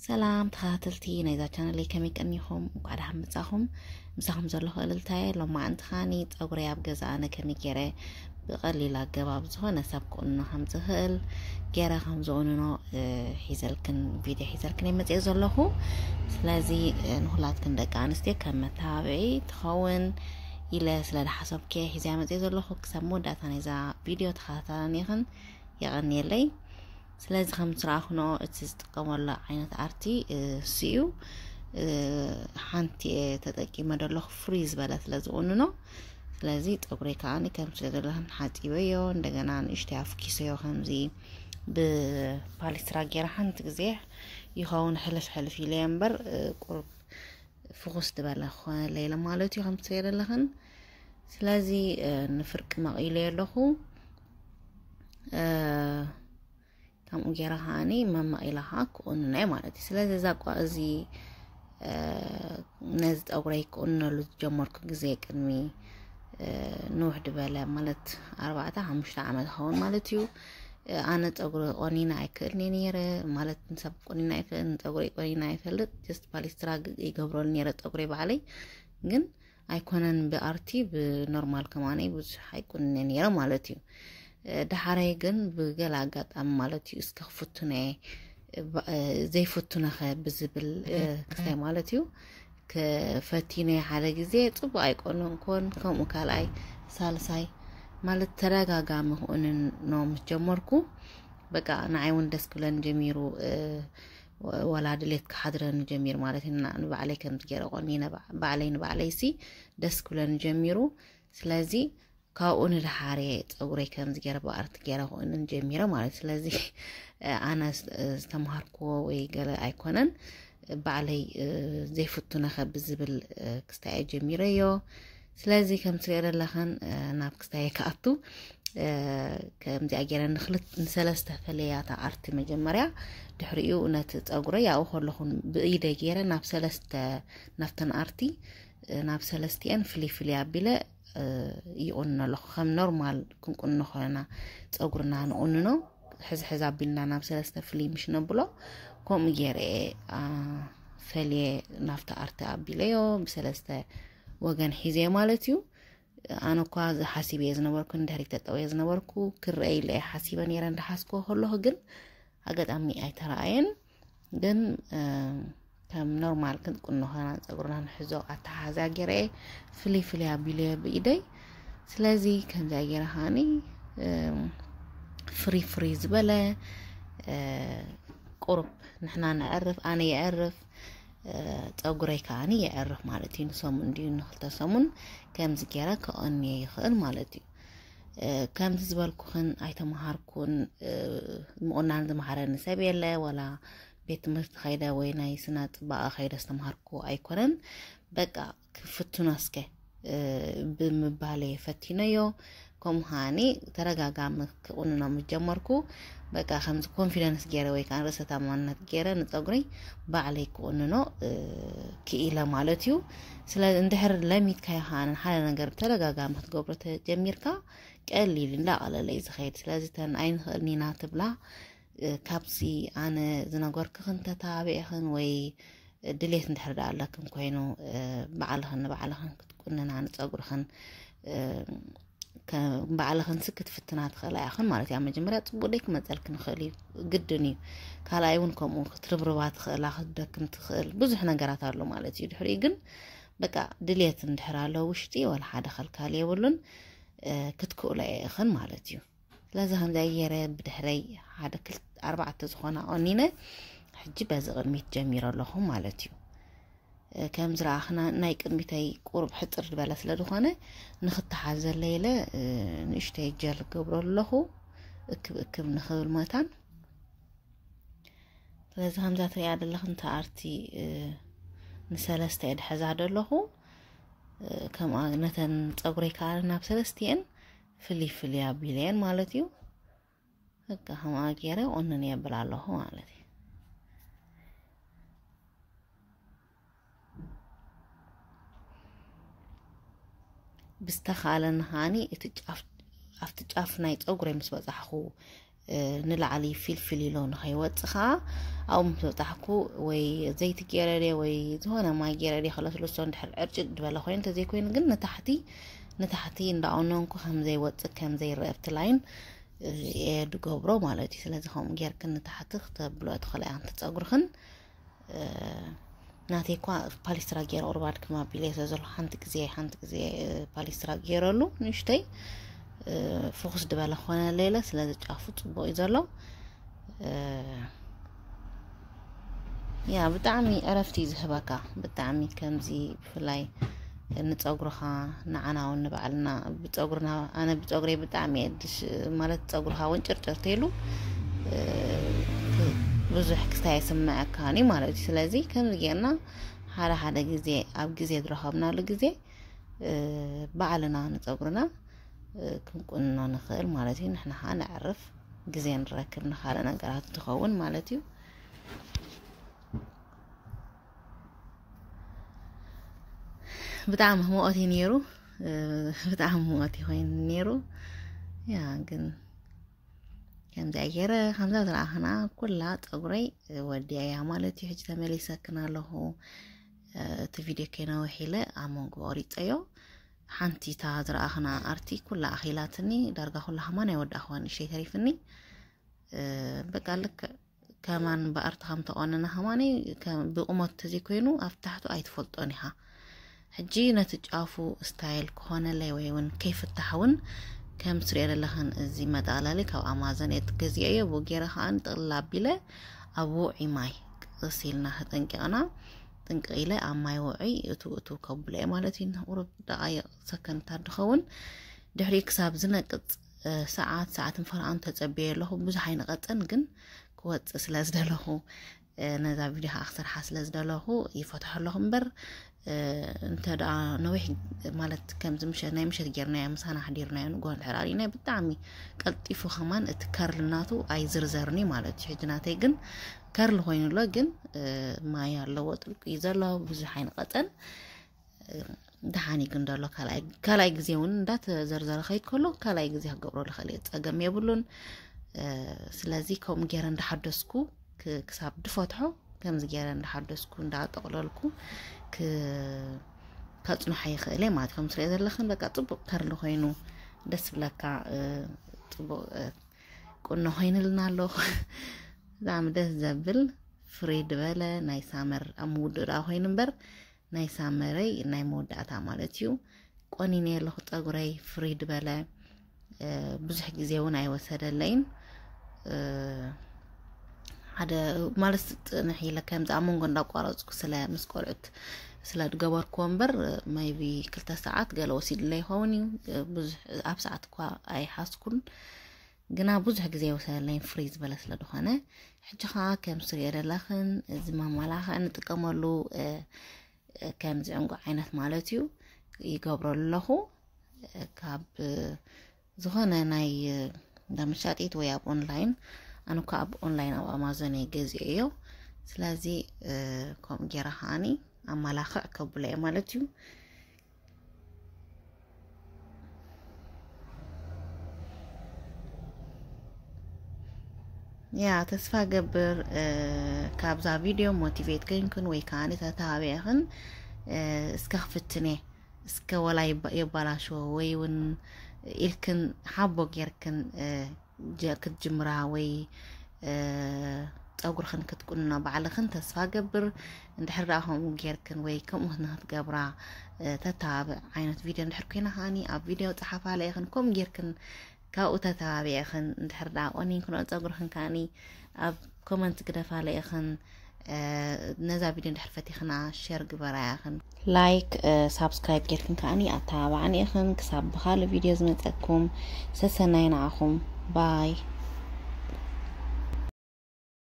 ሰላም ተኸታተልቲ ናይዛ ቻነለይ፣ ከመይ ቀኒኹም? እንኳዕ ደሓን መጻኹም። ምሳኹም ዘለኹ እልልታየ። ሎማዓንቲ ኸኣኒ ጸጉረይ ኣብ ገዛ ኣነ ከመይ ገይረ ብቐሊል ኣገባብ ዝኾነ ሰብ ክቑንኖ ከም ዝኽእል ገይረ ከም ዝቑንኖ፣ እ፣ ሒዘልክን፣ ቪድዮ ሒዘልክን እየ መጽየ ዘለኹ። ስለዚ፣ እ፣ ንኹላትክን ደቂ ኣንስትዮ ከም መተባብዒ ትኸውን ኢለ ስለ ዝሓሰብኩ እየ ሒዘያ መጽየ ዘለኹ። ክሳብ መወዳእታ ናይዛ ቪድዮ ተኸታተላኒ ኢኽን። የቐንየለይ። ስለዚ ከም ትረኣኹኖ እቲ ዝጥቀመሉ ዓይነት ኣርቲ፣ እ፣ እሱ እዩ። እ፣ ሓንቲ እየ ተጠቂመ ዘለኹ ፍሪ ዝበለ ስለ ዝቑንኖ። ስለዚ ጸጉረይ ከኣ ከም ስለ ዘለኽን ሓጺበዮ፣ እንደገና ንእሽተይ ኣፍኪሰዮ ከምዚ ብፓሊስትራ ገይረ ሓንቲ ግዜ ይኸውን ሕልፍ ሕልፍ ኢለዮ እምበር፣ እ፣ ቁሩብ ፍኹስ ዝበለ ክኾነለይ ኢለ ማለት እዩ ከም ትሪኦ ዘለኽን። ስለዚ፣ እ፣ ንፍርቂ መቒለዮ ኣለኹ። እ፣ ከምኡ ገይረ ከኣኒ መመቒላ ከኣ ክቑንኖ እየ ማለት እዩ። ስለዚ እዛ እኳ እዚ፣ እ፣ ነዚ ጸጉረይ ክቑንነሉ ዝጀመርኩ ግዜ ቅድሚ፣ እ፣ ንውሕ ዝበለ ማለት ኣርባዕተ ሓሙሽተ ዓመት ይኸውን ማለት እዩ። እ፣ ኣነ ጸጉሪ ቆኒነ ኣይክእልን እየ ነይረ፣ ማለት ንሰብ ቆኒነ ኣይክእልን፣ ንጸጉረይ ቆኒነ ኣይፈልጥ። ጀስት ፓሊስትራ ግ-፣ ይገብረሉ ነይረ ጸጉረይ ባዕለይ። ግን ኣይኮነን ብኣርቲ፣ ብኖርማል ከማነይ ብዙሕ ኣይቁንነ ነይረ ማለት እዩ። እ፣ ደሓረይ ግን ብገለ ኣጋጣሚ ማለት እዩ፣ እስከ ክፍትኖ እየ፣ እ፣ ባ-፣ እ፣ ዘይፍትኖኸ ብዝብል፣ እ፣ ክስታይ ማለት እዩ። ክፈቲኖ ሓደ ግዜ ጽቡቕ ኣይቆነንኩን፣ ከምኡ ካልኣይ፣ ሳልሳይ ማለት ተደጋጋሚ ክቑንኖ ምስ ጀመርኩ፣ በቃ ንዓይ እውን ደስ ክብለኒ ጀሚሩ፣ እ፣ ወ-፣ ወላ ድሌት ክሓድረኒ ጀሚሩ ማለት እዩ። እና ንባዕለይ ከም ዝገይረ ቆኒነ፣ ባዕ-፣ ባዕለይ ንባዕለይ ሲ ደስ ክብለኒ ጀሚሩ። ስለዚ ካብኡ ንደሓር እየ ጸጉረይ ከም ዝገይረ ብኣርቲ ገይረ ክቑንን ጀሚረ ማለት እዩ። ስለዚ፣ እ፣ ኣነ ዝ-፣ እ፣ ዝተምሃርኩዎ ወይ ገለ ኣይኮነን። ባዕለይ፣ እ፣ ዘይፍትኖኸ ብዝብል፣ እ፣ ክስታይ እየ ጀሚረዮ። ስለዚ ከም ትሪኦ ዘለኽን፣ እ፣ ናብ ክስታየ ክኣቱ፣ እ፣ ከምዚኣ ገይረ ንክልት-፣ ንሰለስተ ፈለያታ ኣርቲ መጀመርያ፣ ድሕሪኡ ነቲ ጸጉረይ ያኡ ከለኹን ብኢደይ ገይረ ናብ ሰለስተ፣ ናብተን ኣርቲ፣ እ፣ ናብ ሰለስቲአን ፍልይ ፍልይ ኣቢለ፣ እ፣ ይቑንኖ ኣለኹ። ከም ኖርማል ክንቁንኖ ከለና ጸጉርና ንቑንኖ፣ ሕዚ ሕዚ ኣቢልና ናብ ሰለስተ ፍልይ ምሽ ነብሎ፣ ከምኡ ገይረ እየ፣ አ፣ ፈልየ ናብቲ ኣርቲ ኣቢለዮ፣ ብሰለስተ ወገን ሒዘዮ ማለት እዩ። ኣነ እኳ እዚ ሓሲበ እየ ዝነበርኩ፣ ንድሕሪት ተጠውየ ዝነበርኩ፣ ክረአ ኢለ እየ ሓሲበ ነይረ፣ እንዳሓዝክዎ ከለኹ ግን ኣጋጣሚ ኣይተረኣየን። ግን፣ እ፣ ከም ኖርማል ክንቁኖ ከና ጸጉርና ንሕዞ ኣተሓሕዛ ገይረ እየ ፍልይ ፍልይ ኣቢለዮ ብኢደይ። ስለዚ ከምዚኣ ገይረ ከኣኒ፣ እ፣ ፍሪ ፍሪ ዝበለ፣ እ፣ ቁሩብ ንሕና ነዕርፍ፣ ኣነ የዕርፍ፣ እ፣ ጸጉረይ ከኣኒ የዕርፍ ማለት እዩ። ንሰሙን ድዩ ንክልተ ሰሙን ከምዚ ገይረ ክቐንዮ ይኽእል ማለት እዩ። እ፣ ከምዚ ዝበልኩኽን ኣይተምሃርኩን፣ እ፣ ምቑናን ዝመሃረኒ ሰብ የለ፣ ወላ ቤት ትምህርቲ ከይደ ወይ ናይ ስነ ጽባቐ ከይደ ዝተምሃርኩ ኣይኮነን። በቃ ክፍትኖ እስከ፣ እ፣ ብምባለይ ፈቲነዮ። ከምኡ ከኣኒ ተደጋጋሚ ክቑንኖ ምስ ጀመርኩ፣ በቃ ከምዚ ኮንፊደንስ ገይረ ወይ ከዓ ርእሰ ተኣማንነት ገይረ ንጸጉረይ ባዕለይ ክቑንኖ፣ እ፣ ክኢለ ማለት እዩ። ስለዚ እንድሕር ለሚድካዮ ከኣ ሓደ ነገር ብተደጋጋሚ ክትገብሮ ተጀሚርካ ቀሊል እንዳቐለለ እዩ ዝኸይድ። ስለዚ እተን ኣይንኽእልን ኢና ትብላ፣ እ፣ ካብዚ ኣነ ዝነገርክኽን ተተባቢዕኽን ወይ ድሌት እንድሕር ደኣ ኣለክን ኮይኑ፣ እ፣ ባዕልኽን ንባዕልኽን ክትቁንና ንጸጉርኽን፣ እ፣ ከ-፣ ባዕልኽንሲ ክትፍትና ትኽእላ ኢኽን ማለት እዩ። ኣብ መጀመርያ ጽቡቕ ደይ ክመጸልክን ይኽእል እዩ፣ ግድን እዩ። ካልኣይ እውን ከምኡ ክትርብርባ ትኽእላ፣ ክትደክም ትኽእል፣ ብዙሕ ነገራት ኣሎ ማለት እዩ። ድሕሪኡ ግን በቃ ድሌት እንድሕር ኣሎ ውሽጢ፣ ወላ ሓደ ከልካል የብሉን፣ እ፣ ክትክእሎ ኢኽን ማለት እዩ። ስለዚ ከምዚ ገይረ ብድሕረይ ሓደ ክልተ ኣርባዕተ ዝኾና ቆኒነ፣ ሕጂ በዚ ቅድሚት ጀሚረ ኣለኹ ማለት እዩ። እ፣ ከም ዝረኣኽና ናይ ቅድሚተይ ቁሩብ ሕጽር ዝበለ ስለ ዝኾነ፣ ንኽተሓዘለይ ኢለ፣ እ፣ ንእሽተይ ጀል ገብሮ ኣለኹ፣ እክብ እክብ ንኽብል መታን። ስለዚ ከምዛ ትሪኣ ዘለኽን እታ ኣርቲ፣ እ፣ ንሰለስተ እየ ድሕዛ ዘለኹ። እ፣ ከምኣ ነተን ጸጉረይ ከኣ ናብ ሰለስቲአን ፍልይ ፍልይ ኣቢለየን ማለት እዩ። በቃ ከምኣ ገይረ ቁንን የብል ኣለኹ ማለት እዩ። ብዝተኻእለኒ ከኣኒ እቲ ጫፍ፣ ኣብቲ ጫፍ ናይ ጸጉረይ ምስ በጻሕኹ፣ ንላዕሊ ፊልፊል ኢሎ ንኸይወፅኻ ኣብኡ ምስ በፃሕኩ ወይ ዘይቲ ገይረ ድየ ወይ ዝኾነ ማይ ገይረ ድየ ከለስልሶ እንድሕር ዕርጭጭ ዝበለ ኮይኑ እንተዘይኮይኑ ግን ንታሕቲ ንታሕቲ እንዳቆነንኩ ከም ዘይወፅእ ከም ዘይረአ ኣብቲ ላይን እየ ድገብሮ ማለት እዩ። ስለዚ ከምኡ ጌርክን ንታሕቲ ክተብልኦ ትኽእላ እያ። ክንቲ ፀጉርኽን ናተይ እኳ ፓሊስትራ ገይረ ቁርባድ ክማቢለ ስለ ዘሎ ሓንቲ ግዜ ሓንቲ ግዜ ፓሊስትራ ገይረሉ ንእሽተይ ፍኹስ ዝበለ ክኾነ ለይለ ስለዚ ጫፉ ፅቡቅ እዩ ዘሎ። ያ ብጣዕሚ ዕረፍቲ እዩ ዝህበካ። ብጣዕሚ ከምዚ ብፍላይ ንፀጉርኻ ንዓና እውን ንባዕልና ብፀጉርና ኣነ ብፀጉረይ ብጣዕሚ እየ ድሽ ማለት ፀጉርኻ እውን ጭርጭር ተይሉ ብዙሕ ክስታይ ስምዐካኒ ማለት እዩ። ስለዚ ከምዚ ጌርና ሓደ ሓደ ግዜ ኣብ ግዜ ዝረኸብናሉ ግዜ ባዕልና ንፀጉርና ክንቁንኖ ንኽእል ማለት እዩ። ንሕና ከዓ ነዕርፍ ግዜ ንረክብ ንካልእ ነገራት ትኸውን ማለት እዩ። ብጣዕሚ ህሞት እዩ ነይሩ። ብጣዕሚ ህሞት ኮይኑ ነይሩ። ያ ግን ከምዚኣ ገይረ ከምዛ ዝረኣኽና ኩላ ፀጉረይ ወዲያ እያ ማለት እዩ። ሕጂ ተመሊሰክን ኣለኹ። እቲ ቪድዮ ከይነውሕ ኢለ ኣብ መንጎ ቆሪፀዮ። ሓንቲ እታ ዝረኣኽና ኣርቲ ኩላ ኣኺላትኒ። ዳርጋ ኩላ ከማን ኣይወዳእኽዋን፣ ንእሽተይ ተሪፍኒ። በቃ ልክዕ ከማን ብኣርቲ ከም ተቆነነ ከማኒ ብቁመት ተዘይኮይኑ ኣብ ታሕቱ ኣይትፈልጦን ኢኻ። ሕጂ ነቲ ጫፉ ስታይል ክኾነለይ ወይ እውን ከይፍታሕ እውን ከም ትሪኦ ዘለኽን እዚ መጠቕለሊ ካብ ኣማዞን እየ ገዚኦዮ። ብኡ ገይረ ከዓ ጥቕልል ኣቢለ ኣብ ውዑይ ማይ ቅስ ኢልና ተጠንቂቕና ጥንቅቕ ኢለ ኣብ ማይ ውዑይ እቱ እቱ ከብሎ እየ ማለት እዩ። ንቁሩብ ደቃይቕ ሰከንድታት ድኸውን ድሕሪ ክሳብ ዝነቅፅ ሰዓት ሰዓትን ፈረቓን ተፀብየ ኣለኹ። ብዙሕ ኣይነቐፀን ግን ክወፅእ ስለ ዝደለኹ ነዛ ቪድዮ ከዓ ክሰርሓ ስለ ዝደለኹ ይፈትሖ ኣለኹ እምበር እንተ ደኣ ነዊሕ ማለት ከምዚ ምሸት ናይ ምሸት ጌርናዮ ምሳና ሓዲርናዮ ንጎ ድሕር ኣሪእናዮ ብጣዕሚ ቀልጢፉ ከማን እቲ ከርል ናቱ ኣይዝርዘርኒ ማለት እዩ። ሕጂ ናተይ ግን ከርል ኮይኑ ኣሎ ግን ማይ ኣለዎ ጥልቁ እዩ ዘሎ ብዙሕ ኣይንቐፀን። ደሓን እዩ ግን ዘሎ ካልኣይ ካልኣይ ግዜ እውን እንዳተዘርዘረ ከይድ ከሎ ካልኣይ ግዜ ክገብሮ ልኽእል እየ ፀገም የብሉን። ስለዚ ከምኡ ገይረ እንዳሓደስኩ ክሳብ ድፈትሖ ከምዚ ገይረ እንዳሓደስኩ እንዳጠቕለልኩ ከፅንሖ ይኽእል እየ ማለት ከም ትሪኦ ዘለኽን በቃ ፅቡቅ ከርሊ ኮይኑ ደስ ብለካ። ፅቡቅ ቁኖ ኮይንልና ኣሎ። ብጣዕሚ ደስ ዘብል ፍሬድ በለ ናይ ሳመር ኣብ ምውድኡ ደኣ ኮይኑ እምበር ናይ ሳመረይ ናይ መወዳእታ ማለት እዩ። ቆኒነ ኣለኹ ፀጉረይ ፍሪድ በለ። ብዙሕ ግዜ እውን ኣይወሰደለይን። ሓደ ማለት ፅንሕ ኢለ ከምዚ ኣብ መንጎ እንዳቋረፅኩ ስለ ምስ ቆልዑት ስለ ዝገበርኩዎ እምበር maybe ክልተ ሰዓት ገለ ወሲድለ ይኸውን እዩ። ብዙሕ ኣብ ሰዓት እኳ ኣይሓዝኩን። ግና ብዙሕ ግዜ ይወሰደለይን ፍሪዝ ዝበለ ስለ ዝኾነ ሕጂ ከዓ ከም ስሪኦ ዘለኽን እዚ መመላኽዒ ንጥቀመሉ ከምዚ ዕንቁ ዓይነት ማለት እዩ ይገብረሉ ኣለኹ። ካብ ዝኾነ ናይ እንዳ መሻጢት ወይ ኣብ ኦንላይን ኣነ እኳ ኣብ ኦንላይን ኣብ ኣማዞን እየ ገዚኦዮ። ስለዚ ከምኡ ገይረ ከዓኒ ኣመላኽዕ ከብሎ እየ ማለት እዩ። ያ ተስፋ ገብር ካብዛ ቪድዮ ሞቲቬት ኮይንክን ወይ ከዓ ተተባቢዕኽን እስከ ክፍትነ እስከ ወላ የባላሽዎ ወይ እውን ኢልክን ሓቦ ጌርክን ክትጅምራ ወይ ፀጉርኽን ክትቁንና ባዕልኽን ተስፋ ገብር። እንድሕር ደኣ ከምኡ ጌርክን ወይ ከምኡ ንክትገብራ ተተባብዕ ዓይነት ቪድዮ እንድሕር ኮይና ከዓኒ ኣብ ቪድዮ ፀሓፋለ ኢኽን ከምኡ ጌርክን ካብኡ ተተባቢዕኽን እንድሕር ደኣ ቆኒንክንኦ ፀጉርኽን ከዓኒ ኣብ ኮመንት ግደፋለ ኢኽን። ነዛ ቪድዮ እንድሕር ፈቲኽና ሸር ግበራ ኢኽን ላይክ ሳብስክራይብ ጌርክን ከዓኒ ኣተባባዕኒ ኢኽን። ክሳብ ብኻልእ ቪድዮ ዝመፀኩም ሰሰናይ ንዓኹም ባይ።